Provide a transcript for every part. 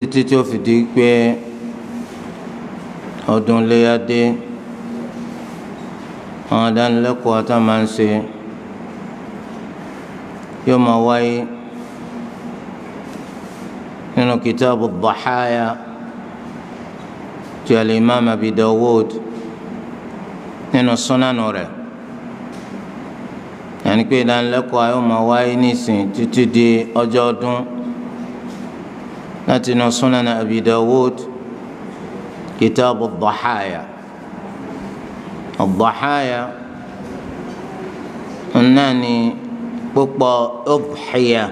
Títí tí ó fi di pé ọdún léyà dé, àwọn ìdánilẹ́kọ̀ọ́ tá a máa ń ṣe yóò máa wáyé nínú kitabu Dhahaya ti al-Imam Abi Dawud nínú súnánù rẹ̀. Yàní pé ìdánilẹ́kọ̀ọ́ yóò máa wáyé nísìn títí di ọjọ́ ọdún láti inú súnánù Abi Dawud kitabu Dhahaya. Dhahaya náà ni púpọ̀ udhiya,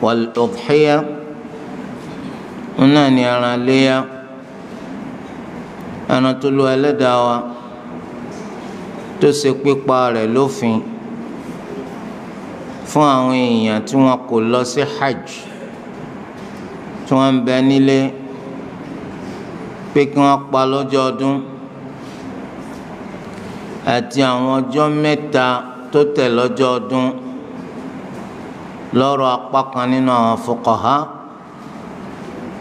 wal udhiya náà ni ẹran léyà, ẹran tó lu ẹlẹ́dàá wa tó ṣe pípa rẹ̀ lófin fún àwọn èèyàn tí wọn kò lọ sí hajj, tí wọn ń bẹ nílé, pé kí wọn pa lọ́jọ́ ọdún àti àwọn ọjọ́ mẹ́ta tó tẹ̀ lọ́jọ́ ọdún lọ́rọ̀ apá kan nínú àwọn fuqaha,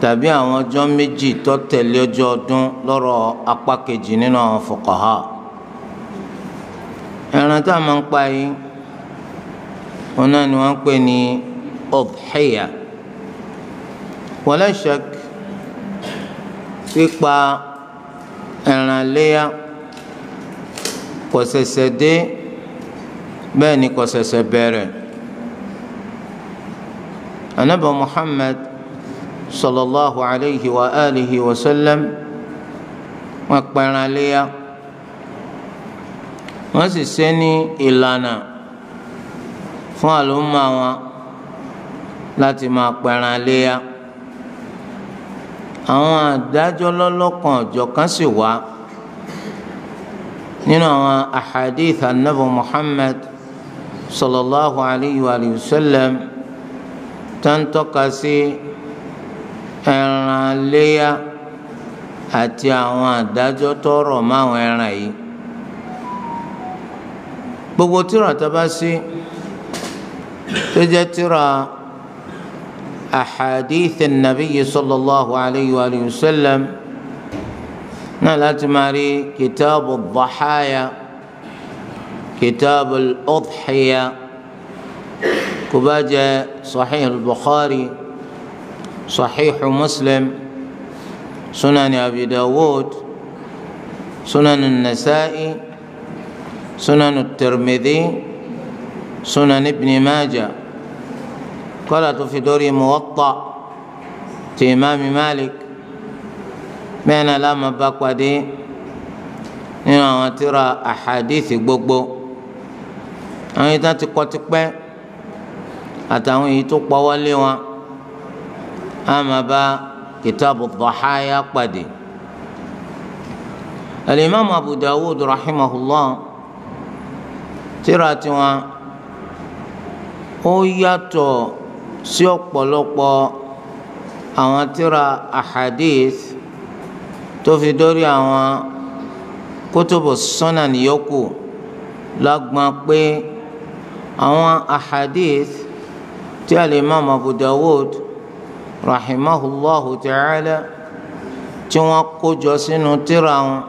tàbí àwọn ọjọ́ méjì tó tẹ̀lé ọjọ́ ọdún lọ́rọ̀ apá kejì nínú àwọn fuqaha. Ẹran tá a máa ń pa yìí, wọn náà ni wọ́n ń pè ní udhiya. Wala shak, pípa ẹran léyà kò ṣẹ̀ṣẹ̀ dé, bẹ́ẹ̀ ni kò ṣẹ̀ṣẹ̀ bẹ̀rẹ̀. Ànábì Muhammad sallallahu alayhi wa alihi wa sallam wọ́n pẹran léyà, wọ́n sì ṣe ní ìlànà fún àlùmọ́ wọn láti máa pẹran léyà. Àwọn àdájọ́ lọ́lọ́kan ọ̀jọ̀kan sì wá nínú àwọn ahadith anabi Muhammad sallallahu alayhi wa sallam tó ń tọ́ka sí ẹran léyà àti àwọn àdájọ́ tó rọ̀ mọ́ àwọn ẹran yìí. Gbogbo tírà tó bá sí tó jẹ́ tírà ahadith an-nabiy sallallahu alayhi wa sallam náà láti máa rí kitabu Dhahaya, kitabu al-udhiya, kò bá jẹ́ sahih al-Bukhari, sahih Muslim, sunan Abi Dawud, sunan an-Nasa'i, sunan at-Tirmidhi, sunan Ibn Majah, kọ́lá tó fi dórí Muwatta ti imaami Malik. Bẹ́ẹ̀ náà láàmú bá pàdé nínú àwọn tírà àhàdíìsì gbogbo, àwọn èyí tó ti kọ́ tipẹ́ àtàwọn èyí tó pọ́wọ́lé wọn, á máa bá kitabu Dhahaya pàdé. Al-Imam Abu Dawud rahimahullah tírà tiwọn ó yàtọ̀ sí ọ̀pọ̀lọpọ̀ àwọn tírà àhàdíìsì tó fi dórí àwọn kótóbù sunan yòókù lágbọn pé àwọn ahadith tí al-Imam Abu Dawud rahimahullahu ta'ala tí wọ́n kó jọ sínú tírà wọn,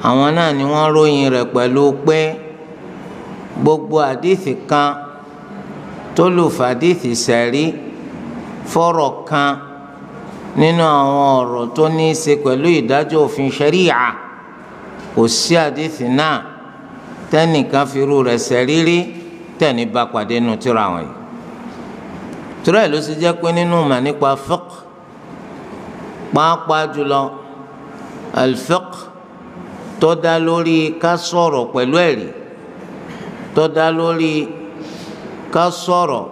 àwọn náà ni wọ́n ròyìn rẹ̀ pẹ̀lú pé gbogbo àdìsí kan tó lù fàdìsí sẹ̀rí fọ́rọ̀ kan nínú àwọn ọ̀rọ̀ tó ní í ṣe pẹ̀lú ìdájọ́ òfin ṣẹ̀ríà, kò sí àdìsí náà tẹ́nìkan fi irú rẹ̀ sẹ̀rí rí tẹ́ni bá pàdé nínú tírà wọn yìí. Tírà ẹ̀ ló ṣe jẹ́ pé nínú mà nípa fiqh, pàápàá jùlọ al-fiqh tó dá lórí ká sọ̀rọ̀ pẹ̀lú ẹ̀rí, tó dá lórí ká sọ̀rọ̀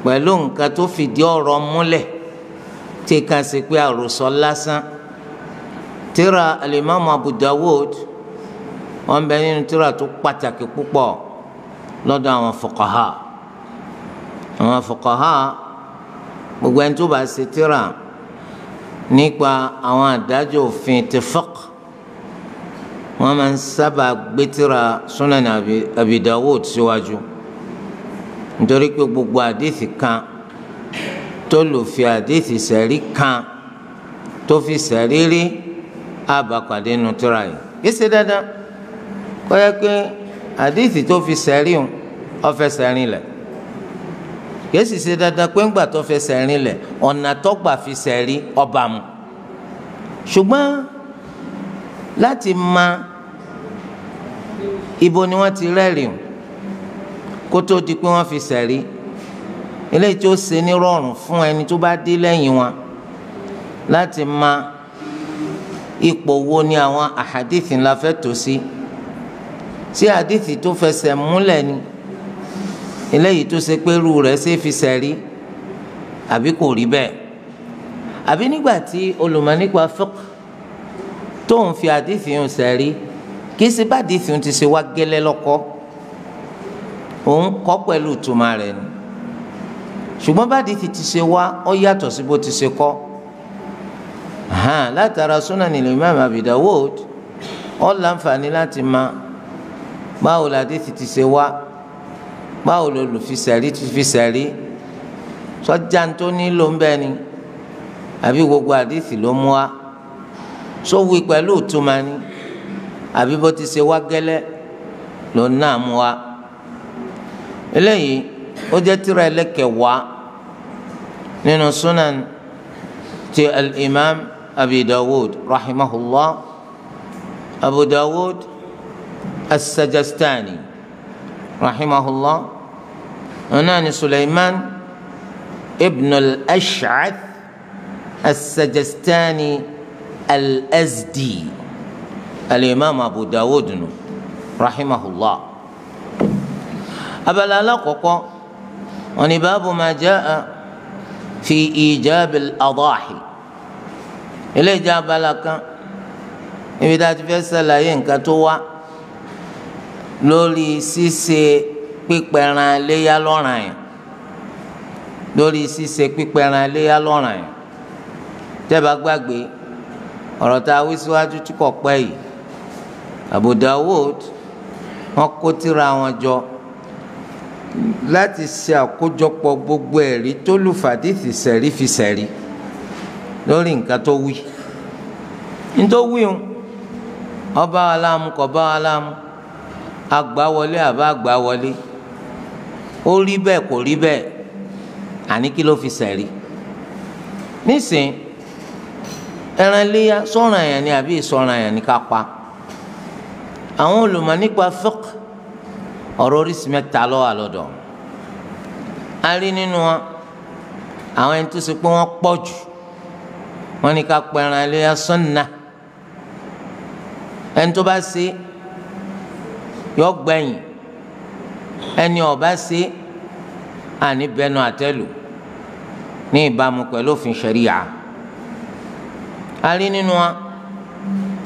pẹ̀lú nǹkan tó fìdí ọ̀rọ̀ múlẹ̀ tí kan sì pé àròsọ lásán. Tírà al-Imam Abu Dawud wọ́n bẹ nínú tírà tó pàtàkì púpọ̀ lọ́dọ̀ àwọn fuqaha. Àwọn fuqaha gbogbo ẹni tó bá ṣe tírà nípa àwọn àdájọ́ òfin ti fiqh, wọ́n máa ń sábà gbé tírà Sunan Abi Dawud síwájú, nítorí pé gbogbo àdìsí kan tó tó lù fi àdìsí sẹ̀rí kan tó fi sẹ̀rí rí àbàpàdé nínú tírà yìí. Kìí ṣe dandan kó yẹ pé àdìsí tó fi sẹ̀rí ń ó fẹsẹ̀ rinlẹ̀, kìí sì ṣe dandan pé ńgbà tó fẹsẹ̀ rinlẹ̀ ọ̀nà tó gbà fi sẹ̀rí ọba mu. Ṣùgbọ́n láti ma ibo ni wọ́n ti rẹ́rìn kó tó di pé wọ́n fi sẹ̀rí, eléyìí tó ṣe ní rọrùn fún ẹni tó bá dé lẹ́yìn wọn láti ma ipò wo ni àwọn àhàdìsì ńlá fẹ́ tó sí, tí àdìsì tó fẹsẹ̀ múlẹ̀ ni eléyìí tó ṣe pé irú rẹ̀ ṣe fi sẹ̀rí àbí kò rí bẹ́ẹ̀, àbí nígbà tí olùmọ̀ nípa fiqh tó ń fi àdìsì ń sẹ̀rí kì í ṣe bá àdìsì ń ti ṣe wá gẹ́lẹ́ lọ́kọ́, òun kọ́ pẹ̀lú ìtumọ̀ rẹ̀ ni, ṣùgbọ́n bá àdìsì ti ṣe wá ó yàtọ̀ sí bó ti ṣe kọ́. Látara Sunan Imam Abi Dawud ó láǹfààní láti ma báwo làdìsì ti ṣe wá, báwo lolùfisẹ̀rí ti fi sẹ̀rí, sọ́jà tó nílò ń bẹ ni àbí gbogbo àdìsì ló mú wa, sọ wí pẹ̀lú ìtumọ̀ ni àbí bó ti ṣe wá gẹ́lẹ́ ló náà mú wa. Eléyìí ó jẹ́ tírà ẹlẹ́kẹ̀wá nínú Sunan ti al-Imam Abi Dawud rahimahullah, Abu Dawud as-Sajastani rahimahullah, ọ̀nà ni Suleiman ibn al-Ash'ath as-Sajastani al-Azdi, al-Imam Abu Dawud nù rahimahullah. Abala alákọ̀ọ́kọ́ wọn ni báàbù ma jaa fi ijab al-adahi. Eléyìí jẹ́ abala kan níbi tá a ti fẹ́ ṣàlàyé nǹkan tó wá lórí ṣíṣe pípẹran léyà lọ́ranyàn, lórí ṣíṣe pípẹran léyà lọ́ranyàn. Tẹ́ bá gbàgbé ọ̀rọ̀ tá a wí síwájú tí kò pẹ́ yìí, Abu Dawud wọ́n kó tírà wọn jọ láti ṣe àkójọpọ̀ gbogbo ẹ̀rí tó lùfàdìsì sẹ̀rí fi sẹ̀rí lórí nǹkan tó wí. Nítorí wí ń ọba wa láàmú kò bá wa láàmú, àgbà wọlé àbá àgbà wọlé, ó rí bẹ́ẹ̀ kò rí bẹ́ẹ̀, àní kí ló fi sẹ̀rí. Nísìn ẹran léyà sọ̀ràn àyàn ni àbí ìsọ̀ràn àyàn ni ká pa. Àwọn olùmọ̀ nípa fiqh ọ̀rọ̀ oríṣi mẹ́ta ló wà lọ́dọ̀. A rí nínú wọn àwọn ẹni tó ṣe pé wọ́n pọ̀ jù, wọ́n ní ká pa ẹran léyà sunnah, ẹni tó bá ṣe yọ gbẹ̀yìn, ẹni ó bá ṣe àní bẹnu àtẹ́lù ní ìbámu pẹ̀lú òfin ṣẹ̀ríyà. A rí nínú wọn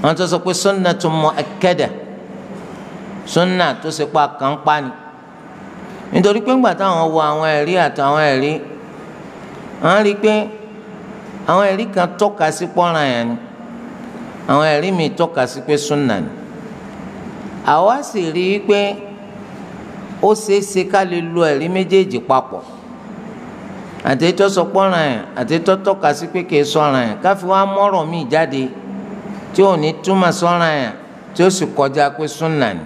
àwọn tó sọ pé sunnatun mu'akkada, sunna tó ṣe pa kàn pa ni, nítorí pé ńgbà táwọn wo àwọn ẹ̀rí àtàwọn ẹ̀rí, àwọn rí i pé àwọn ẹ̀rí kan tọ́ka sí pọ́nrán yẹn ni, àwọn ẹ̀rí mi tọ́ka sí pé sunna ni. Àwa sì rí i pé ó ṣeé ṣe ká lè lo ẹ̀rí méjèèjì papọ̀, àti tó sọ pọ́nrán yẹn àti tó tọ́ka sí pé kìí sọ̀ràn yẹn, ká fi wá mọ́rọ̀ míì jáde tí ò ní túmọ̀ sọ̀ràn yẹn tí ó sì kọjá pé sunna ni.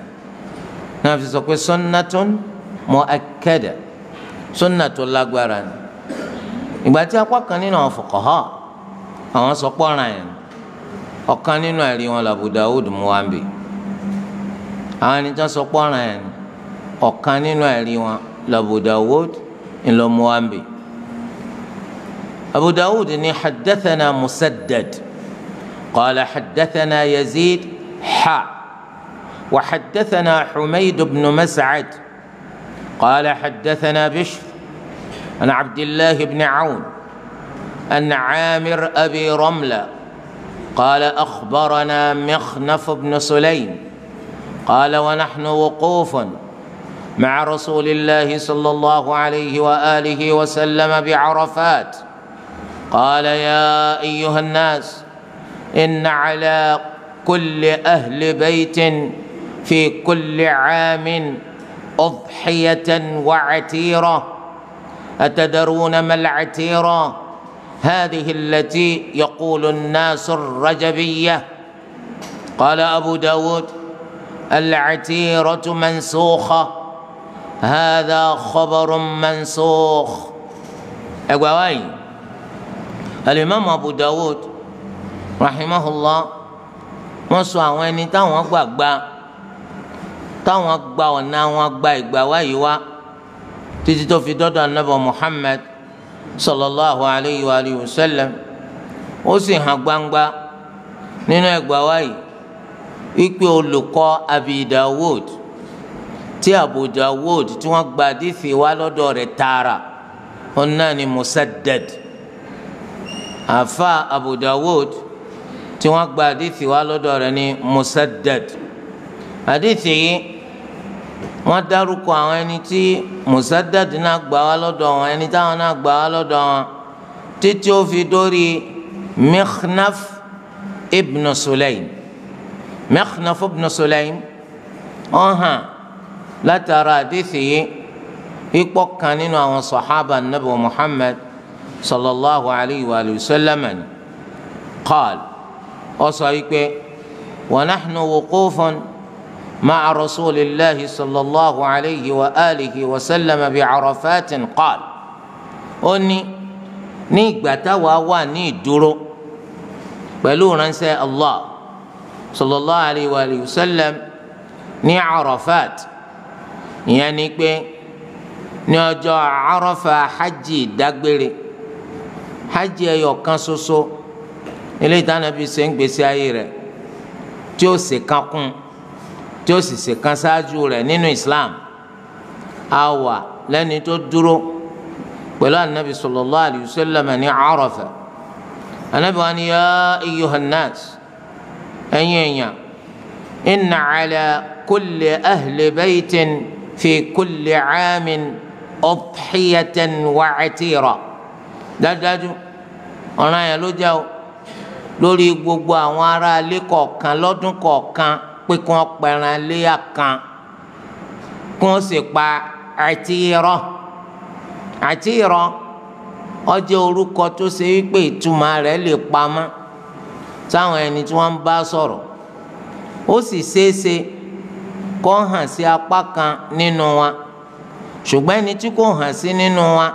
Náà fi sọ pé sunnatun mu'akkada, sunna tó lágbára ni. Ìgbà tí apá kan nínú àwọn fuqaha àwọn sọ pọ́nrán yẹn, ọ̀kan nínú ẹ̀rí wọn l'Abu Dawud mú wá ń bì. Àwọn ẹni tó sọ pọ́nrán yẹn, ọ̀kan nínú ẹ̀rí wọn l'Abu Dawud ńlọ mú wá ń bì. Abu Dawud ní haddathana Musaddad qala haddathana Yazid ha wa haddathana Humayd ibn Mas'ad qala haddathana Bishr an Abdillah ibn Awn an Amir Abi Ramla قال أخبرنا مخنف بن سليم قال ونحن وقوف مع رسول الله صلى الله عليه وآله وسلم بعرفات قال يا أيها الناس إن على كل أهل بيت في كل عام أضحية وعتيرة أتدرون ما العتيرة؟ هذه التي يقول الناس الرجبية. قال أبو داود: العتيرة منسوخة، هذا خبر منسوخ. أقوى الإمام أبو داود رحمه الله wọ́n sọ àwọn ẹni táwọn gbàgbà táwọn gba ọ̀nà àwọn gba ìgbà wáyé wá títí tó fi dọ́dọ̀ anábọ̀ Muhammad sallallahu alayhi wa alihi wa sallam. Ó sì hàn gbangba nínú ẹgbà wáyé wípé olùkọ́ Abi Dawud tí Abu Dawud tí wọ́n gba àdìsí wá lọ́dọ̀ rẹ̀ tààrà, òun náà ni Musaddad. Àfa Abu Dawud tí wọ́n gba àdìsí wá lọ́dọ̀ rẹ̀ ní Musaddad. Àdìsí yìí wọ́n dárúkọ àwọn ẹni tí Musaddad náà gbà wá lọ́dọ̀ wọn, ẹni táwọn náà gbà wá lọ́dọ̀ wọn, títí ó fi dórí Mikhnaf ibn Sulaym. Mikhnaf ibn Sulaym ó hàn látara àdìsí yìí ipò kan nínú àwọn sàhábà Nabi Muhammad sallallahu alayhi wa sallam. Qaal, ó sọ yìí pé wa nahnu wuqufun ma'a rasulillahi sallallahu alayhi wa alihi wa sallam bi Arafatin. Qaal, ó ní ní ìgbà táwa wà ní ìdúró pẹ̀lú ránṣẹ́ Allah sallallahu alayhi wa alihi wa sallam ní Arafat, ìyẹn ni pé ní ọjọ́ Arafa hajj dágbére, hajj ẹyọ kan ṣoṣo ilé ìtànàbí ṣe ń gbèsè ayé rẹ̀ tí ó sì kan kún tí ó sì ṣe kan ṣáájú rẹ̀ nínú Islam. A wà lẹ́ni tó dúró pẹ̀lú anabi sallallahu alayhi wa sallam ní Arafa. Anabi wa ni ya ayyuhan nas, ẹ̀yin èèyàn, inna ala kulli ahli baytin fi kulli aamin udhiyatan wa atira. Dájúdájú ọ̀ràn yẹn ló jẹ́ o lórí gbogbo àwọn ará ilé kọ̀ọ̀kan lọ́dún kọ̀ọ̀kan pé kí wọ́n pẹran léyà kan, kí wọ́n sì pa àtìrọ. Àtìrọ ó jẹ́ orúkọ tó ṣe wípé ìtumọ̀ rẹ̀ lè pamọ́ sáwọn ẹni tí wọ́n ń bá sọ̀rọ̀, ó sì ṣeéṣe kó hàn sí apá kan nínú wa, ṣùgbọ́n ẹni tí kò hàn sí nínú wa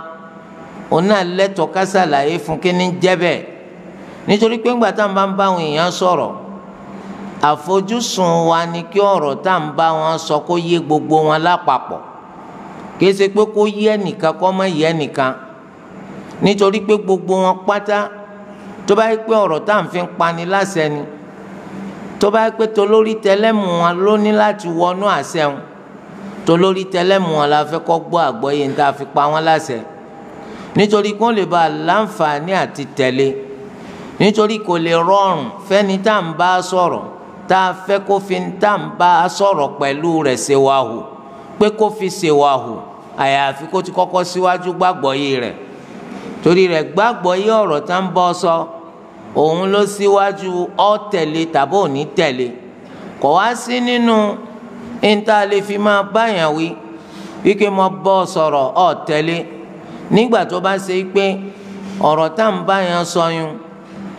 òun náà lẹ́tọ̀ọ́ ká ṣàlàyé fún kí ní jẹ́ bẹ́ẹ̀. Nítorí pé ńgbà tá à ń bá ń bá àwọn èèyàn sọ̀rọ̀, àfojúsùn wa ni kí ọ̀rọ̀ tá à ń bá wọn sọ kó yé gbogbo wọn lápapọ̀, kìí ṣe pé kó yé ẹnìkan kó má yé ẹnìkan. Nítorí pé gbogbo wọn pátá, tó bá yẹ pé ọ̀rọ̀ tá à ń fi pani láṣẹ ni, tó bá yẹ pé tolórí tẹlẹ́mù wọn ló ní láti wọnú àṣẹ wọn, tolórí tẹlẹ́mù wọn la fẹ́ kọ́ gbọ́ àgbọ́yé ní tá a fi pa wọn láṣẹ, nítorí kó lè bá a láǹfààní àti tẹ̀lé. Nítorí kò lè rọrùn fẹ́ni tá à ń bá sọ̀rọ̀ tá a fẹ́ kó fi tá à ń bá sọ̀rọ̀ pẹ̀lú rẹ̀ ṣe wá hù, pé kó fi ṣe wá hù, àyàfi kó ti kọ́kọ́ síwájú gbàgbọ́yé rẹ̀. Torí rẹ̀ gbàgbọ́yé ọ̀rọ̀ tá ń bọ́ sọ òun ló síwájú ó tẹ̀lé tàbí ò ní tẹ̀lé. Kò wá sí nínú níta lè fi máa báyàn wí wípé mo bọ́ sọ̀rọ̀ ó tẹ̀lé, nígbà tó bá ṣe pé ọ̀rọ̀ tá ń báyàn sọ yún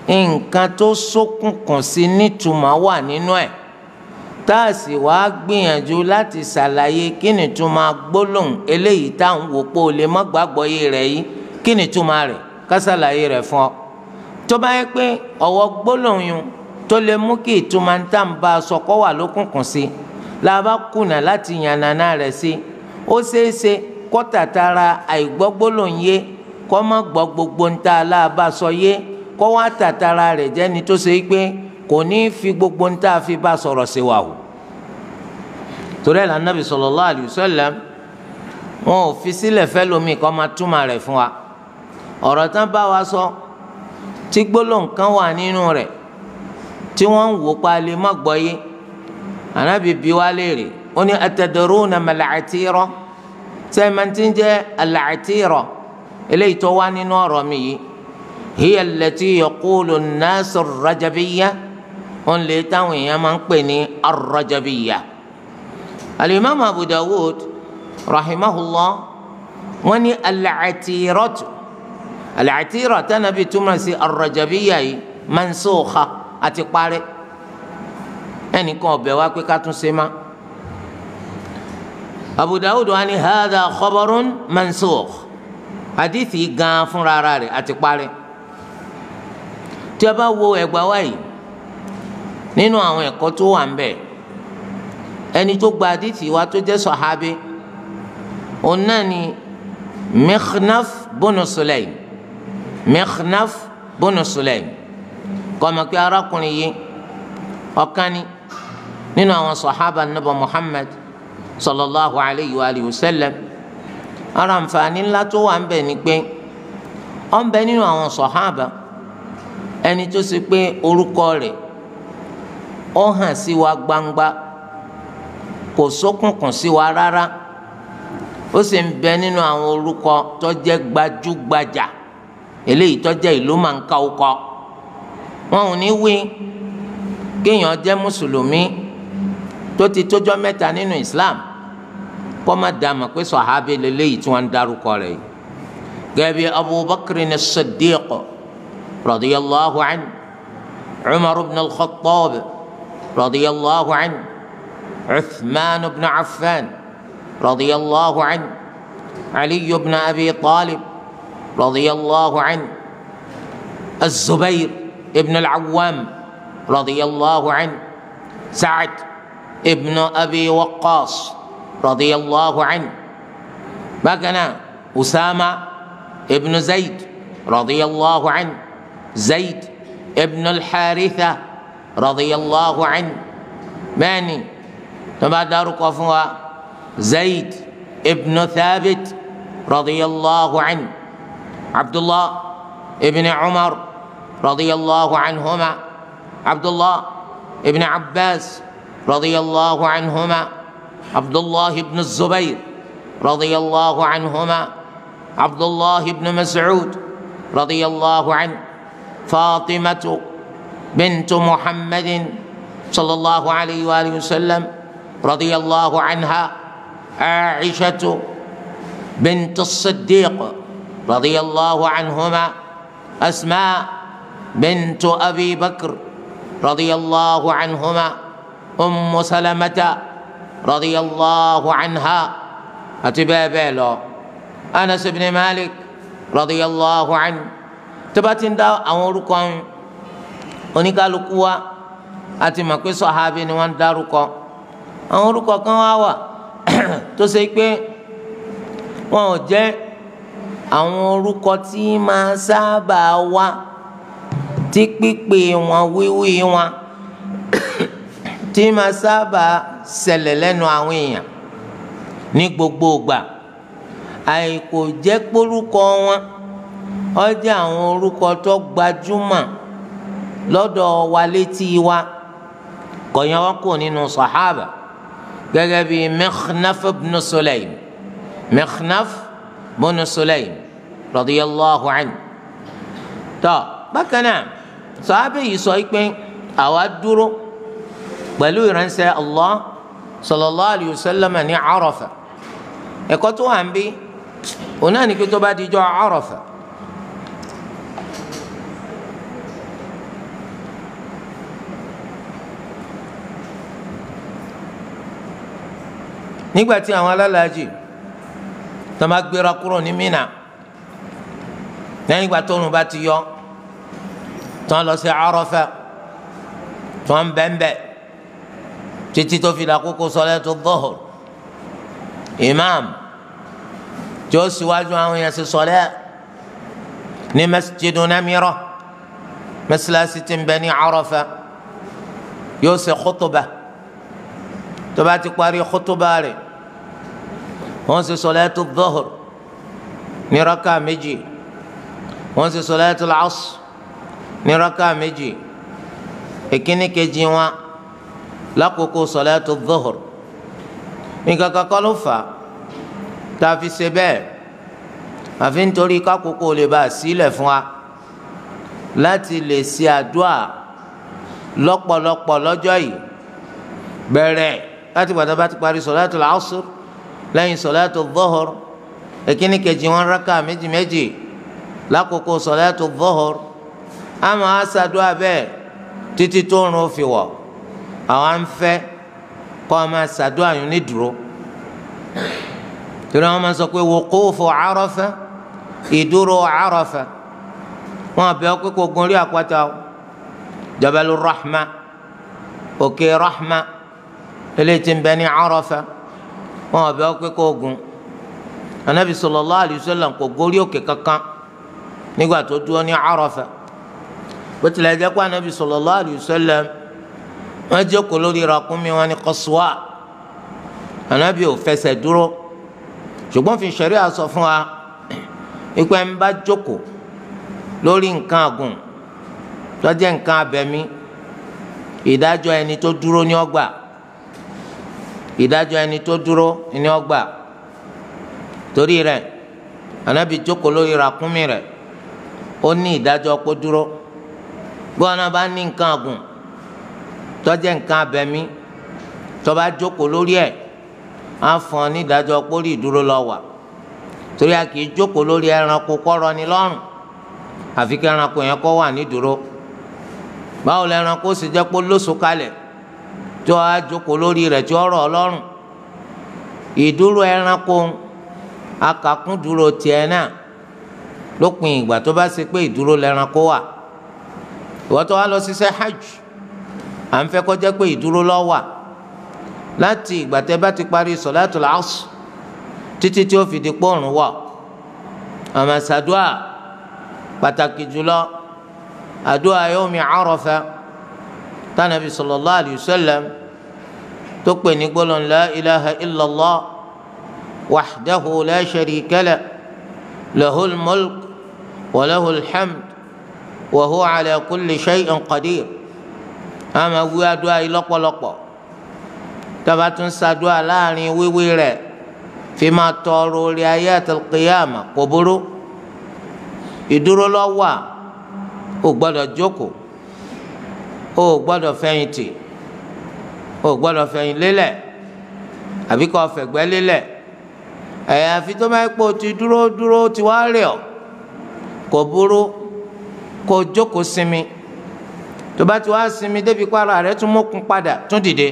nǹkan tó ṣókùnkùn sí nítumọ̀ wà nínú ẹ̀, tá a sì wá gbìyànjú láti ṣàlàyé kí ni túmọ̀ gbólóhùn eléyìí tá à ń wò pé o lè má gbàgbọ́yé rẹ̀ yìí, kí ni túmọ̀ rẹ̀, ká ṣàlàyé rẹ̀ fún ọ. Tó bá yẹ pé ọ̀wọ́ gbólóhùn yun tó lè mú kí ìtumọ̀ ń tà ń bá a sọ kó wà lókùnkùn sí, la bá kùnà láti yànnàná rẹ̀ sí, ó ṣeéṣe kó tàtàrà àìgbọ́ gbólóhùn yé, kó má gbọ́ gbogbo ń tá a láàbá sọ yé, kó wá tàtàrà rẹ̀ jẹ́ni tó ṣe pé kò ní fi gbogbo ń tá a fi bá sọ̀rọ̀ sí wa o. Torí ẹ̀ la Nabi sallallahu alayhi wa sallam wọn ò fi sílẹ̀ fẹ́ lómi kó máa túmọ̀ rẹ̀ fún wa. Ọ̀rọ̀ tán bá wa sọ tí gbólóhùn kan wà nínú rẹ̀ tí wọ́n ń wò pa lè má gbọ́ yé, Ànábì bi wá léèrè, ó ní atadruna mal atira, sẹ́yìn tí ń jẹ́ al-atira eléyìí tó wá nínú ọ̀rọ̀ mi yìí, hiya allati yaqulu an-nasu ar-rajabiyya, òun lè táwọn èèyàn máa ń pè ní ar-rajabiyya. Al-Imam Abu Dawud rahimahullah Wọ́n ní al-atiratu, al-atira tánàbí túmọ̀ sí ar-rajabiyya yìí mansukha àti parẹ́, ẹnìkan ọbẹ̀ wá pé ká tún ṣe má. Abu Dawud wá ní hadha khabarun mansukh, hadithi gan fúnra ara rẹ̀ àti parẹ́. Tí a bá wo ẹgbàá wáyé nínú àwọn ẹ̀kọ́ tó wà ń bẹ̀, ẹni tó gba hadithi wa tó jẹ́ sọ̀hábí òun náà ni Mikhnaf bunu Sulaym. Mikhnaf bunu Sulaym kọ́mọ pé arákùnrin yìí ọ̀kan ni nínú àwọn sọ̀hábà nàbà Muhammad sallallahu alayhi wa alihi wa sallam. Ara nfaani ńlá tó wà ń bẹ̀ ni pé ó ń bẹ nínú àwọn sọ̀hábà ẹni tó ṣe pé orúkọ rẹ̀ ó hàn sí wa gbangba, kò ṣókùnkùn sí wa rárá, ó sì ń bẹ nínú àwọn orúkọ tó jẹ́ gbajúgbajà eléyìí tó jẹ́ ìlú máa ń ká ọkọ. Wọn ò ní wí kéèyàn jẹ́ mùsùlùmí tó ti tójọ́ mẹ́ta nínú Islam kó má dá mọ̀ pé sọ̀hábì lélẹ́yìí tí wọ́n ń darúkọ rẹ̀ yìí. Gẹ́gẹ́ bí Abubakar as-Siddiq radiyallahu anhu, Umar ibn al-Khattab radiyallahu anhu, Uthman ibn Affan radiyallahu anhu, Ali ibn Abi Talib radiyallahu anhu, Az-Zubayr ibn al-Awwam radiyallahu anhu, Sa'd ibn Abi Waqqas radiyallahu anhu, bákan náà Usama ibn Zayd radiyallahu anhu, Zayd ibn al-Haritha radiyallahu anhu. Bẹ́ẹ̀ni tó bá dárúkọ fún wa Zayd ibn Thabit radiyallahu anhu, Abdullah ibn Umar radiyallahu anhuma, Abdullah ibn Abbas radiyallahu anhuma, Abdullah ibn Zubayr radiyallahu anhuma, Abdullah ibn Mas'ud radiyallahu anhu, Fatimatu bintu Muhammadin sallallahu alayhi wa alihi wa sallam radiyallahu anha, Aishatu bintu Siddiq radiyallahu anhuma, Asma bintu Abi Bakr radiyallahu anhuma, Ummu Salamata radiyallahu anha, àti bẹ́ẹ̀ bẹ́ẹ̀ lọ. Anas ibn Malik radiyallahu anhu. Tó bá ti ń dá àwọn orúkọ oníkálukú wa àti mọ̀ pé sọ̀hábì ni wọ́n ń dárúkọ. Àwọn orúkọ kan wá wà tó ṣe pé wọn ò jẹ́ àwọn orúkọ tí máa sábà wá tí pípé wọn wíwí wọn tí máa sábà ṣẹlẹ̀ lẹ́nu àwọn èèyàn ní gbogbo ìgbà. Àìkò jẹ́ pórúkọ wọn ó jẹ́ àwọn orúkọ tó gbajúmọ̀ lọ́dọ̀ wa létí wa, kò yẹn wọn kò nínú sàhábà, gẹ́gẹ́ bí Mikhnaf ibn Sulaym, Mikhnaf ibn Sulaym radiyallahu anhu. Tó bákan náà sàhábà yìí sọ pé àwa dúró pẹ̀lú ìránṣẹ́ Allah sallallahu alayhi wa sallam ní Arafa. Ẹ̀kọ́ tó wà ń bí òun náà ní pé tó bá dijọ́ Arafa, nígbà tí àwọn alálàájì tó máa gbéra kúrò ní Mina lẹ́yìn ìgbà tóòrùn bá ti yọ, tó ń lọ sí Arafa, tó ń bẹ́ńbẹ́ títí tó fi dàkókò sọlẹ́tù dhuhr, imam tí ó síwájú àwọn èèyàn sí sọlẹ́ ní masjidu Namira, mẹsàlásì tí ń bẹ ní Arafa, yóò ṣe khutuba. Tó bá ti parí khutuba rẹ̀, wọ́n ṣe sọlẹ́tù dhuhr ní raka méjì, wọ́n ṣe sọlẹ́tù asr ní raka méjì, ìkíní kejì wọn lákòókò sọlẹ́tù dhuhr. Nǹkan kankan ló fà á tá a fi ṣe bẹ́ẹ̀, àfi nítorí kákòókò lè bá a sílẹ̀ fún wa láti lè ṣe àdúà lọ́pọ̀lọpọ̀ lọ́jọ́ yìí. Bẹ̀rẹ̀ láti gbàdá bá ti parí sọlẹ́tù asr lẹ́yìn sọlẹ́tù dhuhr Èkíní kejì wọn rákà méjì méjì lákòókò sọ̀láàtù dhuhr. Àmọ́ àṣàdúà bẹ́ẹ̀ títí tó ń rún fi wọ̀. Àwọn à ń fẹ́ kọ́ ọ máa ṣàdúà yín ní dúró, torí àwọn máa sọ pé wuqufu Arafa, ìdúró Arafa. Wọn àbẹ̀ ọ́ pé kò gun orí àpáta o, Jabalu Rahma, òkè Rahma eléyìí tí ń bẹ ní Arafa, wọn àbẹ̀ ọ́ pé kò gun. Anabi sallallahu alayhi wa sallam kò gorí òkè kankan nígbà tó dúró ní Arafa. Bó tilẹ̀ jẹ́ pé anabi sallallahu alayhi wa sallam wọ́n jókòó lórí ràkúnmí wọn ní Qaswa, anabi ò fẹsẹ̀ dúró. Ṣùgbọ́n fi ṣẹ̀ríà sọ fún wa ikú ẹ̀ ń bá jókòó lórí nǹkan àgùn tó jẹ́ nǹkan abẹ̀mí, ìdájọ́ ẹni tó dúró ní ọgbà, ìdájọ́ ẹni tó dúró ní ọgbà. Torí rẹ̀ anabi jókòó lórí ràkúnmí rẹ̀, ó ní ìdájọ́ kó dúró. Gbọ́n bá ní nǹkan àgùn tó jẹ́ nǹkan abẹ̀mí tó bá jókòó lórí ẹ̀, á fún ọ ní ìdájọ́ pórí ìdúró lọ wà. Torí a kì í jókòó lórí ẹranko kọ́rọ̀ ni lọ́rùn, àfi kí ẹranko yẹn kó wà ní dúró. Báwo lẹ ẹranko sì jẹ́ pé lóṣù kalẹ̀ tí wọ́n á jókòó lórí rẹ̀ tí ó rọ̀ ọ́ lọ́rùn? Ìdúró ẹranko akàkún dúró tiẹ̀ náà lópin ìgbà tó bá ṣe pé ìdúró lẹranko wà. Ìwọ tó wá lọ ṣiṣẹ́ hajj, à ń fẹ́ kó jẹ́ pé ìdúró ló wà láti ìgbà tẹ́ bá ti parí sọ̀látul asr títí tí ó fi di pọ́ọ̀rùn wọ̀. Àmọ́ ṣàdúà pàtàkì jùlọ àdúà yawmi Arafa tánàbí sallallahu alayhi wa sallam tó pè ní gbólóhùn la ilaha illallah wahdahu la sharika lah lahul mulk wa lahul hamd wa huwa ala kulli shay'in qadir. Àmọ́ wí àdúà yìí lọ́pọ̀lọpọ̀. Tọ́ba tún ṣàdúà láàrin wíwí rẹ̀ fi máa tọrọ orí ayé àtàlùkìyàmà kò burú. Ìdúró ló wà, o gbọ́dọ̀ jókòó, o gbọ́dọ̀ fẹ̀yìntì, o gbọ́dọ̀ fẹ̀yìn lélẹ̀ àbí kó fẹ̀gbẹ́ lélẹ̀. Àyàfi tó máa ń pò ti dúró dúró ti wá rẹ̀ ọ́, kò burú kó jókòó sinmi. Tó bá ti wá sinmi débi pàrọ̀ rẹ̀ tún mókun padà tún dìde.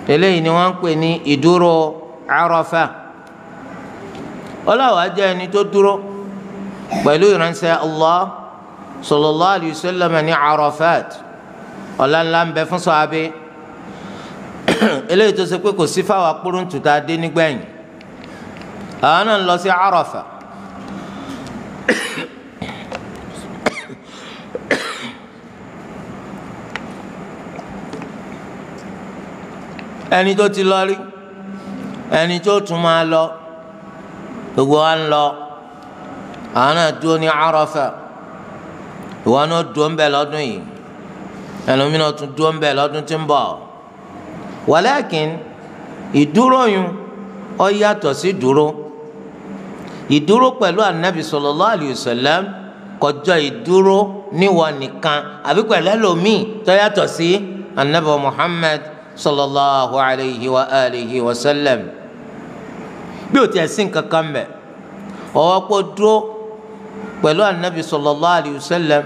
Eléyìí ni wọ́n ń pè ní ìdúró Arafa. Ọlọ́wà jẹ́ ẹni tó dúró pẹ̀lú ìránṣẹ́ Allah sallallahu alayhi wa sallam ní Arafat. Ọlá ńlá ń bẹ fún sàhábé. Eléyìí tó ṣe pé kò sí fáwọn akpọ́rọ̀ǹtù tá a dé nígbẹ̀yìn. Àwọn náà ń lọ sí Arafa. Ẹni tó ti lọ rí, ẹni tó tún máa lọ, gbogbo wa ń lọ. Àwọn náà dúró ní Arafa. Ìwọ náà dúró ń bẹ lọ́dún yìí, ẹlòmíràn tún dúró ń bẹ lọ́dún tí ń bọ̀. Walakin ìdúró yun ó yàtọ̀ sí dúró. Ìdúró pẹ̀lú anabi sallallahu alayhi wa sallam kọjọ ìdúró níwọ nìkan àbí pẹ̀lú ẹlòmíì tó yàtọ̀ sí anabi Muhammad sallallahu alayhi wa alihi wa sallam. Bí o tiẹ̀ sí nǹkan kan bẹ̀, ọwọ́ pọ̀ dúró pẹ̀lú anabi sallallahu alayhi wa sallam,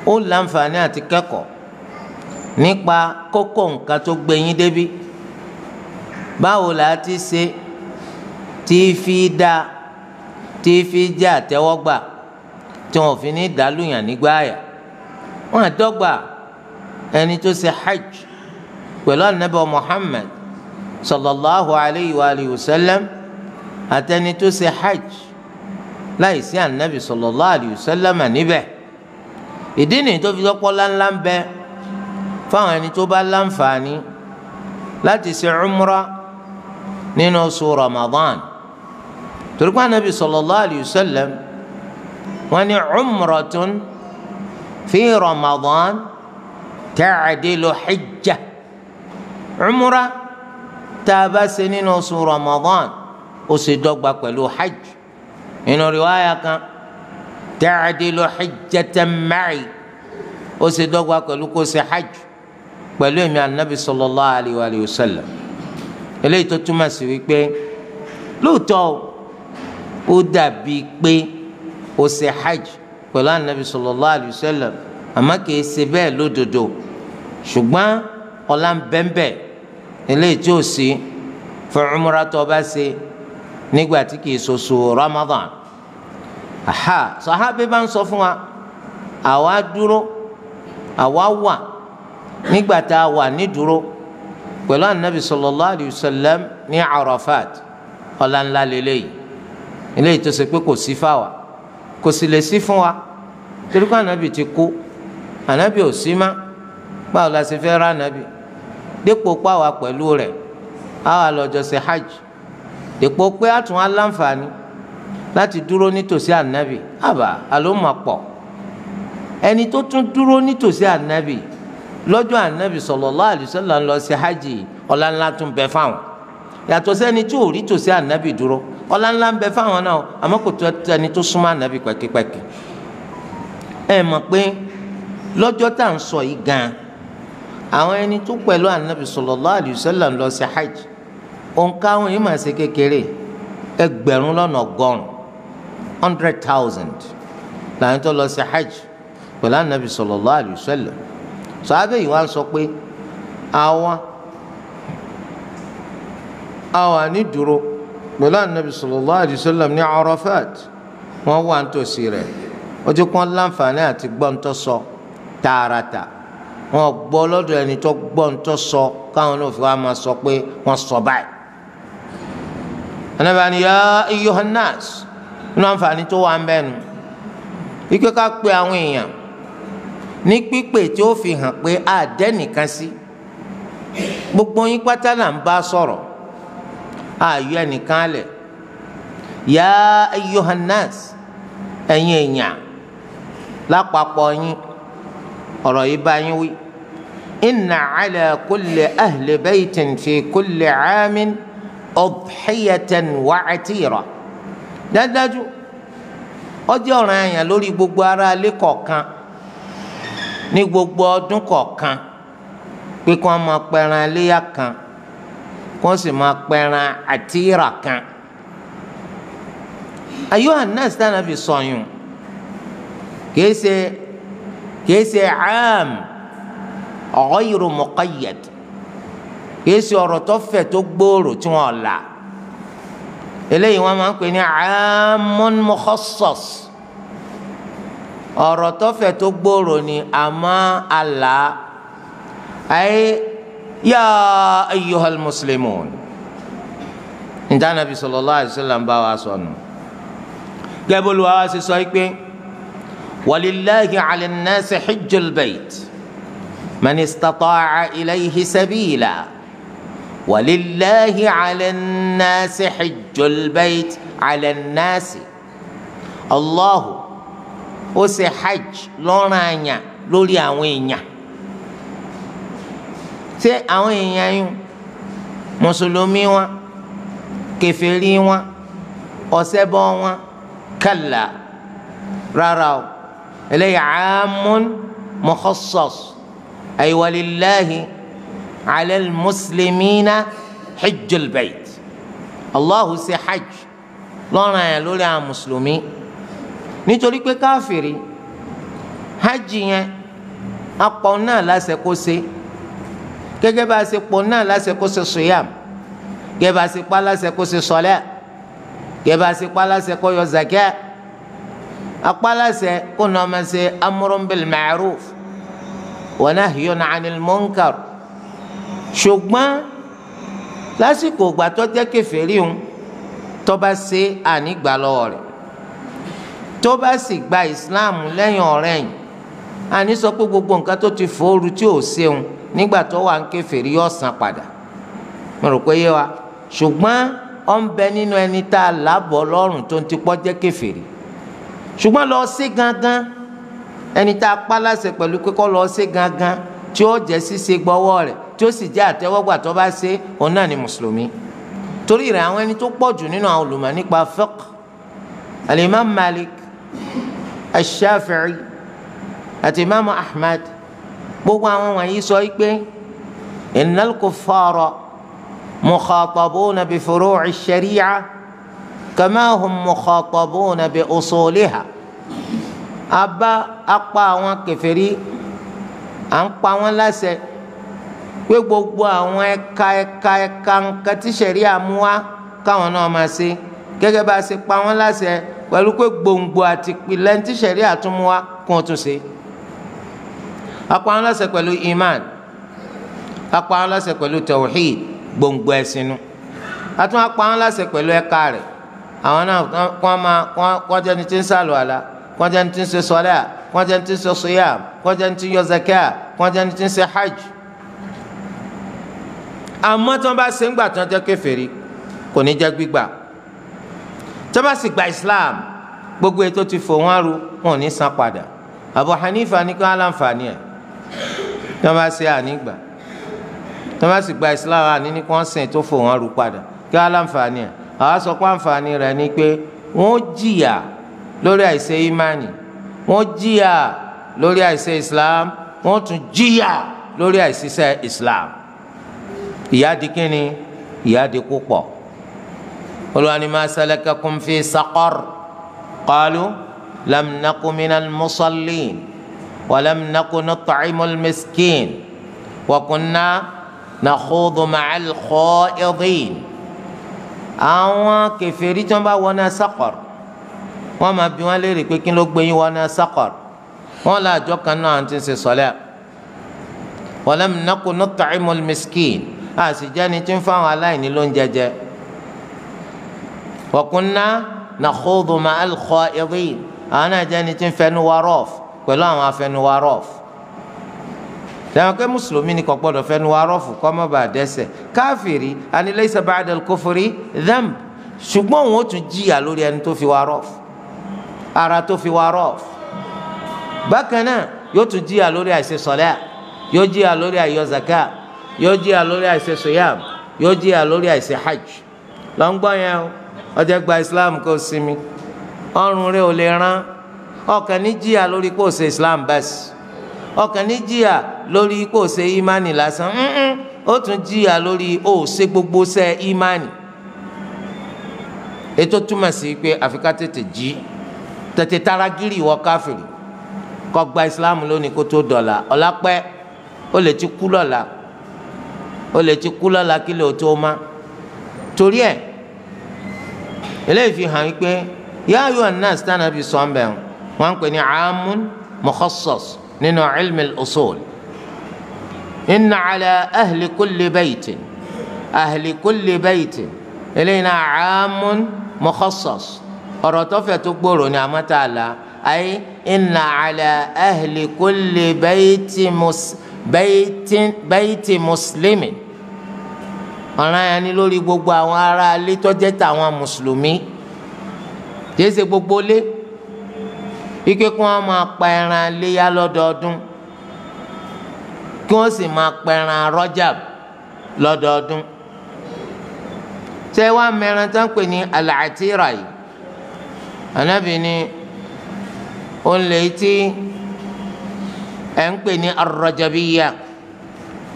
ó láǹfààní àti kẹ́kọ̀ọ́ nípa kókó nǹkan tó gbé yín débi. Báwo la ti ṣe tí fi dá tí fi jẹ́ àtẹ́wọ́gbà tí wọn fi ní dàlúyàn nígbà àyà? Wọn àdọ́gba ẹni tó ṣe hajj pẹ̀lú anabi Muhammad sallallahu alayhi wa alihi wa sallam àtẹni tó ṣe hajj láìsí anabi sallallahu alayhi wa sallam níbẹ̀. Ìdí nìyí tó fi lọ́pọ̀ láńlá ń bẹ fáwọn ẹni tó bá láǹfààní láti ṣe umra nínú oṣù Ramadan. Torí pé anabi sallallahu alayhi wa sallam wọ́n ní umratun fi Ramadan ta'dilu hijja. Umra tá a bá ṣe nínú oṣù Ramadan ó ṣe dọ́gba pẹ̀lú hajj. Nínú riwaya kan ta'dilu hijjatan ma'i, ó ṣe dọ́gba pẹ̀lú kó ṣe hajj pẹ̀lú èmi anabi sallallahu alayhi wa sallam. Eléyìí tó túmọ̀ sí wípé lóòótọ́ Ó dàbí pé ó ṣe hajj pẹ̀lú anabi sallallahu alayhi wa sallam, àmọ́ kìí ṣe bẹ́ẹ̀ lódodo, ṣùgbọ́n ọlá ń bẹ́ńbẹ́ eléyìí tí ó sì fún umra tó bá ṣe nígbà tí kìí ṣoṣù Ramadan. Aha, sàhábé bá ń sọ fún wa, àwa dúró, àwa wà nígbà tá a wà nídúró pẹ̀lú anabi sallallahu alayhi wa sallam ní Arafat. Ọlá ńlá lélẹ́yìí, eléyìí tó ṣe pé kò sí fáwa, kò sì lè sí fún wa, torí pé anabi ti kú, anabi ò sí má. Báwo la ṣe fẹ́ rà anabi dípò pàwà pẹ̀lú rẹ̀ àwa lọ́jọ́ ṣe hajj, dípò pé àtún aláǹfààní láti dúró nítòsí anabi? Àbá àlómọ̀pọ̀ ẹni tó tún dúró nítòsí anabi lọ́jọ́ anabi sallallahu alaihi wasallam lọ ṣe hajj, ọlá ńlá tún bẹ fáwọn, yàtọ̀ sẹ́ni tí ò rí tòsí anabi dúró. Ọlá ńlá ń bẹ fáwọn náà, àmọ́ kò tó ẹni tó súnmọ́ anabi pẹ́kípẹ́kí. Ẹ mọ̀ pé lọ́jọ́ tá à ń sọ yìí gan, àwọn ẹni tó pẹ̀lú anabi sallallahu alaihi wasallam lọ sí hajj, òǹkà àwọn yìí máa ṣe kékeré, 100,000, 100,000 làwọn tó lọ sí hajj pẹ̀lú anabi sallallahu alaihi wasallam. Sàhábà yìí wá sọ pé àwa ní dúró pẹ̀lú anabi sallallahu alaihi wasallam ní Arafat, wọ́n wà nítòsí rẹ̀, ojú kan láǹfààní àti gbọ́ntọ́ sọ tààràtà. Wọ́n gbọ́ lọ́dọ̀ ẹni tó gbọ́ntọ́ sọ, káwọn náà fi wá máa sọ pé wọ́n sọ báyìí. Ànábì ní ya ayyuhan nas, nínú àǹfààní tó wà ń bẹ́nu ike ká pe àwọn èèyàn ní pípè tí ó fi hàn pé àdẹ́nìkan sí, gbogbo yín pátá là ń bá sọ̀rọ̀, ààyò ẹnìkan lẹ̀. Ya ayyuhan nas, ẹ̀yin èèyàn lápapọ̀ yín, ọ̀rọ̀ yìí bá yín wí. Inna ala kulli ahli baytin fi kulli aamin udhiyatan wa atira. Dájúdájú ó jẹ́ ọ̀ranyàn lórí gbogbo ará ilé kọ̀ọ̀kan ní gbogbo ọdún kọ̀ọ̀kan pé kí wọ́n máa pẹran iléyà kan, kí wọ́n sì máa pẹran àtìrà kan. Ayyuhan nas dáná fi sọyún, kìí ṣe am ghayru muqayyad, kìí ṣe ọ̀rọ̀ tó fẹ̀ tó gbòòrò tí wọ́n là. Eléyìí wọ́n máa ń pè ní amun mukhassas, ọ̀rọ̀ tó fẹ̀ tó gbòòrò ni àmọ́ àlà. Ayé ya ayyuhal muslimun, níta Nabi sallallahu alaihi wasallam bá wa sọnù. Gẹ́bùlù wa ṣe sọ pé walillahi ala nnasi hijjul bayt man istata'a ilayhi sabila. Walillahi ala nnasi hijjul bayt, ala nnasi, Allahu ó ṣe hajj lọ́ranyàn lórí àwọn èèyàn. Ṣé àwọn èèyàn yìí mùsùlùmí wọn, kèfèrí wọn, ọ̀ṣẹbọ wọn? Kalla, rárá o. Eléyìí amun mukhassas, ay walillahi ala al-muslimina hijjul bayt. Allahu ṣe hajj lọ́ranyàn lórí àwọn mùsùlùmí, nítorí pé káfìrí hajj yẹn apọ̀ náà láṣẹ kó ṣe, gẹ́gẹ́ bá a ṣe pọ̀ náà láṣẹ kó ṣe siyam, gẹ́gẹ́ bá a ṣe pa láṣẹ kó ṣe sọlẹ́, gẹ́gẹ́ bá a ṣe pa láṣẹ kó yọ zakat, apá láṣẹ kó nà ọmọ ṣe amrun bil ma'ruf wa nahyun 'anil munkar. Ṣùgbọ́n lásìkò ìgbà tó jẹ́ kèfèrí ń tó bá ṣe ànígbà lọ́wọ́ rẹ̀, tó bá sì gba Islam lẹ́yìn ọ̀rẹ́yìn, àní sọ pé gbogbo nǹkan tó ti fòoru tí ò ṣeun nígbà tó wà ń kèfèrí yóò san padà. Mo rò pé yé wa. Ṣùgbọ́n ó ń bẹ nínú ẹni tá a lábọ̀ lọ́rùn tó ń ti pọ́ jẹ́ kèfèrí, ṣùgbọ́n lọ sí gangan ẹni tá a pa láṣẹ pẹ̀lú pé kó lọ sí gangan tí ó jẹ́ ṣíṣe gbọ́wọ́ rẹ̀ tí ó sì jẹ́ àtẹ́wọ́gbà tó bá ṣe, òun náà ni mùsùlùmí. Torí rẹ̀ àwọn ẹni tó pọ̀ jù nínú àwọn olùmọ̀ nípa fiqh, al-Imam Malik, al-Shafi'i àti Imam Ahmad, gbogbo àwọn wọ̀nyí sọ pé innal kuffara mukhatabuna bi furu'i sharia kama hum mukhatabuna bi usuliha. Abá apá àwọn kèfèrí à ń pa wọn láṣẹ pé gbogbo àwọn ẹ̀ka ẹ̀ka ẹ̀ka nǹkan tí ṣẹ̀ríà mú wá káwọn náà máa ṣe, gẹ́gẹ́ bá a ṣe pa wọn láṣẹ pẹ̀lú pé gbòǹgbò àti ìpìlẹ̀ tí ṣẹ̀ríà tún mú wá kó wọn tún ṣe. A pa wọn láṣẹ pẹ̀lú iman, a pa wọn láṣẹ pẹ̀lú tawhid, gbòǹgbò ẹ̀sìn nu. A tún pa wọn láṣẹ pẹ̀lú ẹ̀ka rẹ̀, àwọn náà kọ́ máa kọ́ jẹ́ni tí ń sàlùwàlá, kọ́ jẹ́ni tí ń ṣe sọ́lá, kọ́ jẹ́ni tí ń ṣe siyam, kọ́ jẹ́ni tí ń yọ zakat, kọ́ jẹ́ni tí ń ṣe hajj. Àmọ́ tí wọ́n bá ṣe ń gbà tí wọ́n jẹ́ kèfèrí kò ní jẹ́ gbígbà. Tí wọ́n bá sì gba Islam, gbogbo ètò ti fò wọ́n ru, wọn ò ní san padà. Abu Hanifa ní kí wọ́n láǹfààní ẹ̀, tí wọ́n bá ṣe ànígbà, tí wọ́n bá sì gba Islam àní ní kí wọ́n sìn tó fò wọ́n ru padà, kí wọ́n láǹfààní ẹ̀. Àwa sọ pé àǹfààní rẹ̀ ni pé wọ́n jìyà lórí àìṣe imani, wọ́n jìyà lórí àìṣe Islam, wọ́n tún jìyà lórí àìṣiṣẹ́ Islam. Ìyà di kíni? Ìyà di púpọ̀. Olúwa ní ma salakakum fi saqar qalu lam naku minal musallin wa lam naku nut'imul miskin wa kunna nakhudu ma'al kha'idin. Àwọn kèfèrí tí wọ́n bá wọná saqar, wọ́n máa bi wọ́n léèrè pé kí ló gbé yín wọná saqar? Wọ́n là àjọ kan náà ti ń ṣe sọlẹ. Wa lam naku nut'imul miskin, a sì jẹ́ni tí ń fáwọn aláìní ló ń jẹjẹ. Wa kunna nakhudu ma'al kha'idin, àwọn náà jẹ́ni tí ń fẹnu wa rọ́ọ̀f pẹ̀lú àwọn afẹnu wa rọ́ọ̀f. Sẹ́wọ̀n pé mùsùlùmí ni kò gbọ́dọ̀ fẹnu wa rọ́ọ̀fù kọ́ mọ́ bá dẹ́ṣẹ̀. Káfìrí àni laysa ba'da al-kufri dhanb, ṣùgbọ́n òun ó tún jìyà lórí ẹni tó fi wa rọ́ọ̀fù, ara tó fi wa rọ́ọ̀fù. Bákan náà yóò tún jìyà lórí àìṣe sọ̀lá, yóò jìyà lórí àìyọ zaka, yóò jìyà lórí àìṣe siyam, yóò jìyà lórí àìṣe hajj. Lọ́ngbọ́n yẹn o, ọjọ́ gba Islam kó sinmi, ọrùn rẹ ò lè rán, ọkàn ní jìyà lórí kó ṣe Islam bẹ́sì, ọkàn ní jìyà lórí kó ṣe imani lásán, ó tún jìyà lórí ó ṣe gbogbo ṣe imani. Ètò túmọ̀ sí pé àfi ká tètè jí, tètè tara gírì ìwọ káfìrì, kó gba Islam lónìí kó tó dọ̀la. Ọ̀la pẹ́, ó lè ti kú lọ́la, ó lè ti kú lọ́la kí lè tó má. Torí ẹ̀ eléyìí fi hàn wípé yā ayyuhan nās tánàbí sọ́nbẹ̀ wọ́n ń pè ní āmun mukhassas nínú ilmi al-usul. Inna ala ahli kulli baytin, ahli kulli baytin, eléyìí náà āmun mukhassas, ọ̀rọ̀ tó fẹ̀ tó gbòòrò ní àmọ́tàlá. Ayé inna ala ahli kulli bayti muslimin, ọ̀ràn yẹn ni lórí gbogbo àwọn ará ilé tó jẹ́ tàwọn mùsùlùmí, kìí ṣe gbogbo ilé, ike kí wọ́n máa pa ẹran léyà lọ́dọọdún, kí wọ́n sì máa pa ẹran Rajab lọ́dọọdún. Ṣé wàá mẹ́ran tó ń pè ní al-atira yìí? Ànábì ní ó ń lè tí ẹ̀ ń pè ní ar-Rajabiyya,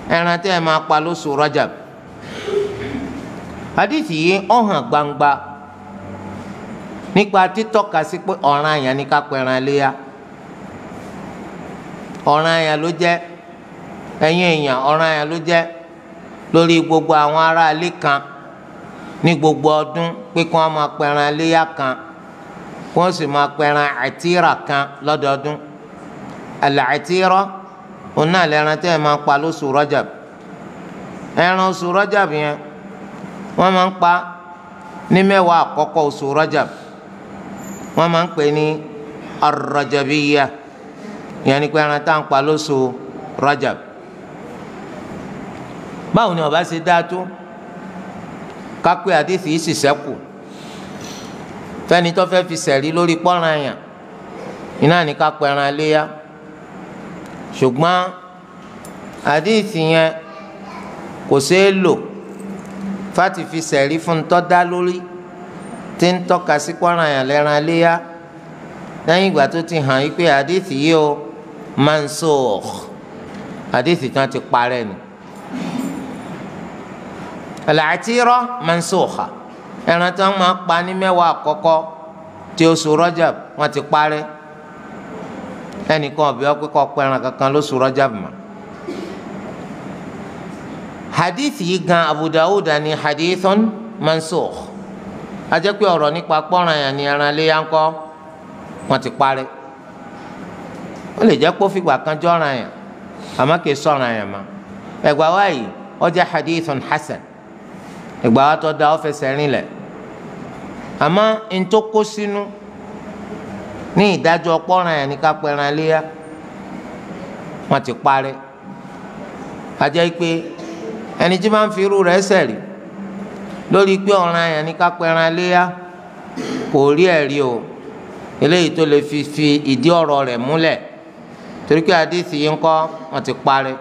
ẹran tẹ́ ẹ máa pa lóṣù Rajab. Hadithi yìí ó hàn gbangba nípa títọ́ka sí pé ọ̀ràn àyàn ní ká pẹran léyà. Ọ̀ràn àyàn ló jẹ́, ẹ̀yin èèyàn, ọ̀ràn àyàn ló jẹ́ lórí gbogbo àwọn ará ilé kan ní gbogbo ọdún pé kí wọ́n máa pẹran léyà kan, kí wọ́n sì máa pẹran àtìrà kan lọ́dọọdún. Al-àtìrà òun náà lẹ́ran tẹ́ ẹ máa pa lóṣù Rajab. Ẹran oṣù Rajab yẹn wọ́n máa ń pa ní mẹ́wàá àkọ́kọ́ oṣù Rajab, wọ́n máa ń pè ní ar-Rajabiyya, ìyẹn ni pé ẹran tá à ń pa lóṣù Rajab. Báwo ni ó bá ṣe dáa tó kápẹ́ àdìsí yìí sì ṣẹ́kù fẹ́ni tó fẹ́ fi sẹ̀rí lórí pọ́nrán yàn, iná ní ká pẹran léyà. Ṣùgbọ́n àdìsí yẹn kò ṣeé lò fati fi sẹ̀rí fún tọ́ dá lórí tí ń tọ́ka sí pọ́nrán yàn lẹ́ran léyà, lẹ́yìn ìgbà tó ti hàn wípé àdìsí yìí ó mansukh, àdìsí tí wọ́n ti parẹ́ ni. Al-atira mansukha, Ẹran tí wọ́n máa pa ní mẹ́wàá àkọ́kọ́ tí oṣù Rajab wọ́n ti parẹ́. Ẹnìkan ọ̀bẹ ọpẹ́ kọ́ pẹ́ran kankan lóṣù Rajab mọ́. Hadith yìí gan Abu Dawud ní hadithun mansukh. A jẹ́ pé ọ̀rọ̀ nípa pọ́nrán yẹn ni ẹran léyà ńkọ́ wọ́n ti parẹ́. Ó lè jẹ́ pé ó fìgbà kan jọ́ràn yẹn, àmọ́ kì í sọ̀ràn yẹn mọ́. Ẹgbàá wa yìí ó jẹ́ hadithun hasan, ẹgbàá wa tó da ó fẹsẹ̀ rinlẹ̀. Àmọ́ n tó kó sínú ní ìdájọ́ pọ́nrán yẹn ní ká pẹran léyà wọ́n ti parẹ́. A jẹ́ pé ẹni tí máa ń fi irú rẹ̀ sẹ̀rí lórí pé ọ̀ràn yẹn ní ká pẹran léyà kò rí ẹ̀rí o, eléyìí tó lè fi fi ìdí ọ̀rọ̀ rẹ̀ múlẹ̀, torí pé àdìsí yìí ń kọ́ wọ́n ti parẹ́.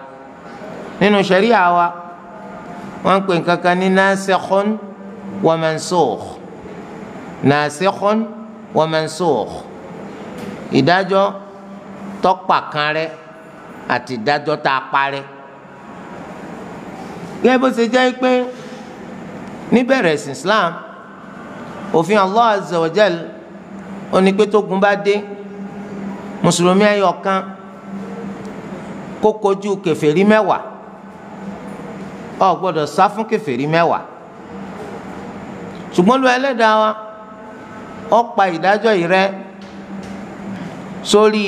Nínú ṣẹ̀ríà wa wọ́n ń pè nǹkan kan ní nasikhun wa mansukh. Nasikhun wa mansukh, ìdájọ́ tọ́pa kan rẹ̀ àti ìdájọ́ tá a parẹ́. Gẹ́gẹ́ bó ṣe jẹ́ pé níbẹ̀rẹ̀ ẹ̀sìn Islam, òfin Allah azza wa jal ó ní pé tógun bá dé, mùsùlùmí ẹyọ kan kó kojú kèfèrí mẹ́wàá, ó gbọ́dọ̀ sá fún kèfèrí mẹ́wàá. Ṣùgbọ́n lu ẹlẹ́dàá wa ó pa ìdájọ́ yìí rẹ́ sórí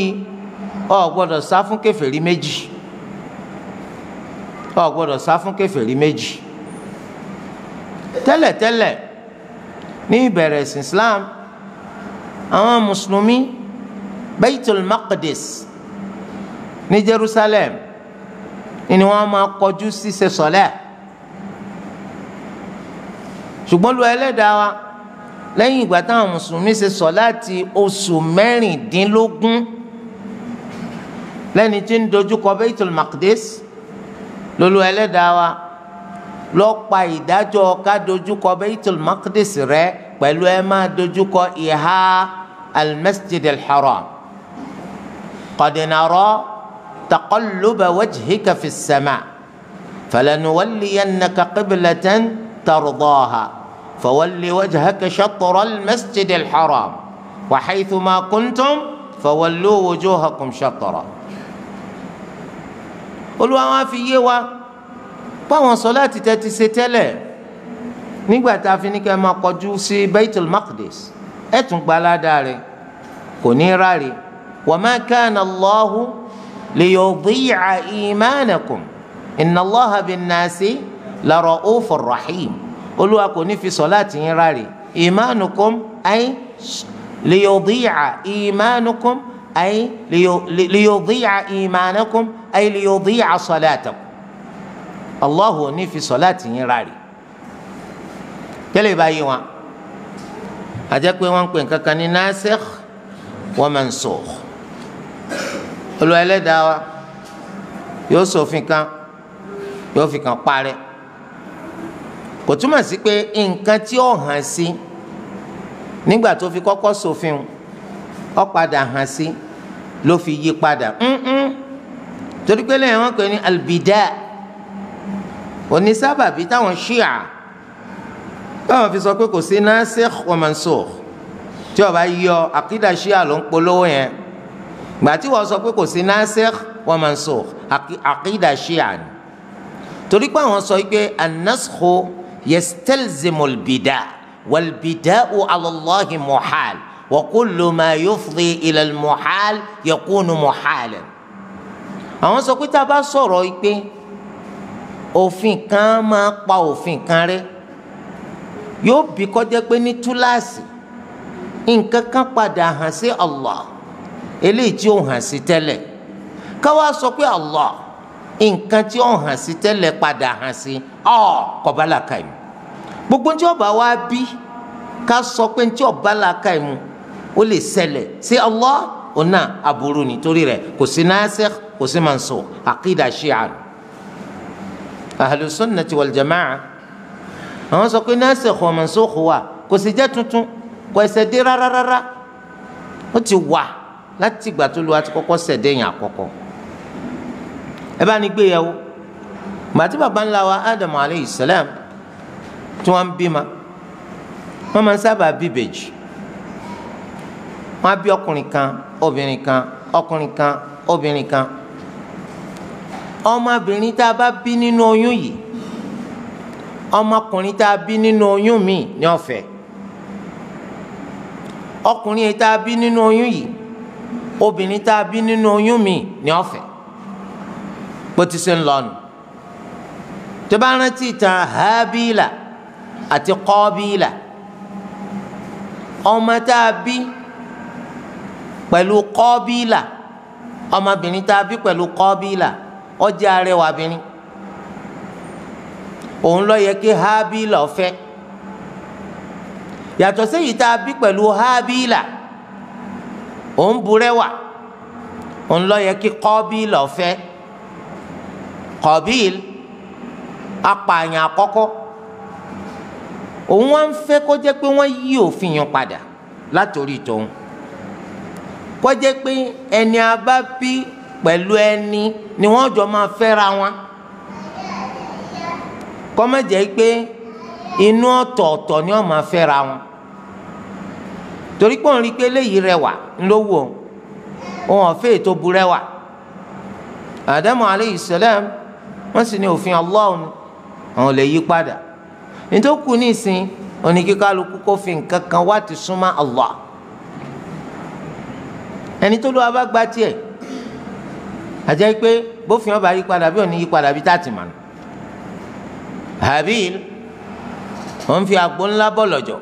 ó gbọ́dọ̀ sá fún kèfèrí méjì, ó gbọ́dọ̀ sá fún kèfèrí méjì. Tẹ́lẹ̀tẹ́lẹ̀ ní ìbẹ̀rẹ̀ ẹ̀sìn Islam, àwọn mùsùlùmí Baitul Maqdis ní Jerusalem ni wọ́n máa kọjú sí ṣe sọlẹ. Ṣùgbọ́n lu ẹlẹ́dàá wa lẹ́yìn ìgbà táwọn mùsùlùmí ṣe sọláàtì oṣù 16 lẹ́ni tí ń dojúkọ Baitul Maqdis, lolu ẹlẹ́dàá wa ló pa ìdájọ́ ká dojúkọ Baitul Maqdis rẹ́ pẹ̀lú ẹ máa dojúkọ ìhà al-Masjid al-Haram. Qad nara taqalluba wajhika fi as-sama' falanuwalliyannaka qiblatan tardaha fawalli wajhaka shatra al-Masjid al-Haram wa haythuma kuntum fawallu wujuhakum shatra. Olúwa wa fi yé wa báwọn sọláàtì tẹ́ ti ṣe tẹ́lẹ̀ nígbà tá a fi ní kẹ́ máa kọjú sí Baitul Maqdis, ẹ̀ tún gba aládàá rẹ̀ kò ní ráre. Wa ma kana Allahu liyudi'a imanakum inna Allaha bin-nasi la ra'ufur rahim. Olúwa kò ní fi sọláàtì yín ráre. Imanukum ay liyudi'a imanukum ay liyudi'a imanakum ay liyudi'a salatakum. Allahu ní fi sọláàtì yín ráre. Tẹ́lẹ̀ báyìí wọn àjẹ́ pé wọ́n ń pè nǹkan kan ní nasikh wa mansukh. Olúwa ẹlẹ́dàá wa yóò ṣòfin kan, yóò fi kan parẹ́. Kò túmọ̀ sí pé nǹkan tí ó hàn sí nígbà tó fi kọ́kọ́ ṣòfin ó padà hàn sí ló fi yí padà. Torí pé lẹ́yìn wọ́n pè ní albida, onísábàbí táwọn ṣíà báwọn fi sọ pé kò sí nasikh wa mansukh. Tí ó bá yọ àkídà ṣíà ló ń polówó yẹn. Gbà tí wọ́n sọ pé kò sí nasikh wa mansukh, àkídà ṣíà ni. Torí pé àwọn sọ pé an-naskhu yastalzimu al-bida' wal-bida'u 'ala Allahi muhal wa kullu ma yufdi ila al-muhal yakunu muhalan. Àwọn sọ pé tá a bá sọ̀rọ̀ pé òfin kan máa pa òfin kan rẹ́, yóò bí kọjá pé ní túláàsì nǹkan kan padà hàn sí Allah eléyìí tí ó hàn sí tẹ́lẹ̀. Káwá sọ pé Allah nǹkan tí ó hàn sí tẹ́lẹ̀ padà hàn sí kọ̀bálà kàìmù. Gbogbo tí ọba wa bí ká sọ pé tí ọba kàìmù ó lè ṣẹlẹ̀ sí Allah ọ̀nà aburú nítorí rẹ̀ kò sí nasikh kò sí mansukh, àkídà ṣíà. Ahlu sunnati wal jamaa àwọn sọ pé nasikh wa mansukh wà, kò sì jẹ́ tuntun, kò ẹsẹ̀ dé rárá, ó ti wà láti ìgbà tó lu àti kọ́kọ́ ṣẹ̀dẹ̀ yẹn àkọ́kọ́. Ẹ bá ní gbéyàwó gbàtí baba ńlá wa Ádámù aleyhi salam tí wọ́n ń bímọ, Wọ́n máa ń sábà bí ìbejì. Wọ́n á bí ọkùnrin kan, obìnrin kan, ọkùnrin kan, obìnrin kan. Ọmọbìnrin tá a bá bí nínú oyún yìí, ọmọkùnrin tá a bí nínú oyún míì ní ó fẹ́. Ọkùnrin tá a bí nínú oyún yìí, obìnrin tá a bí nínú oyún míì ní ó fẹ́. Bó ti ṣe ń lọ nù. Tó bá rántí ìtàn Hábílà àti Kọ́bílà, ọmọ tá a bí pẹ̀lú Kọ́bílà, ọmọbìnrin tá a bí pẹ̀lú Kọ́bílà, ó jẹ́ arẹwàbìnrin. Òun ló yẹ kí Hábílà ó fẹ́. Yàtọ̀ séyìí tá a bí pẹ̀lú Hábílà, òun burẹ́wà, òun ló yẹ kí Kọ́bílà ó fẹ́. Kọ́bíl apààyàn àkọ́kọ́, òun wá ń fẹ́ kó jẹ́ pé wọ́n yí òfin yẹn padà látòrí tòun, kó jẹ́ pé ẹni a bá bí pẹ̀lú ẹni ni wọ́n jọ máa fẹ́ra wọn, kó má jẹ́ pé inú ọ̀tọ̀ọ̀tọ̀ ni wọ́n máa fẹ́ra wọn. Torí pé òun rí i pé eléyìí rẹwà ńlọ́wọ́ òun ọ̀fẹ́ ètò burẹ́wà. Ádámù aleyhi salam wọ́n sì ní òfin Allah ni àwọn lè yí padà. Nítòkù nísìn oníkíkálukú kó fi nǹkan kan wá ti súnmọ́ Allah. Ẹni tó ló wá bá gba tiẹ̀, àjẹ́ pé bófin ọba yí padà bí òní yí padà bí táàtì mànú. Habil wọ́n fi àgbo ńlá bọ̀ lọ́jọ́.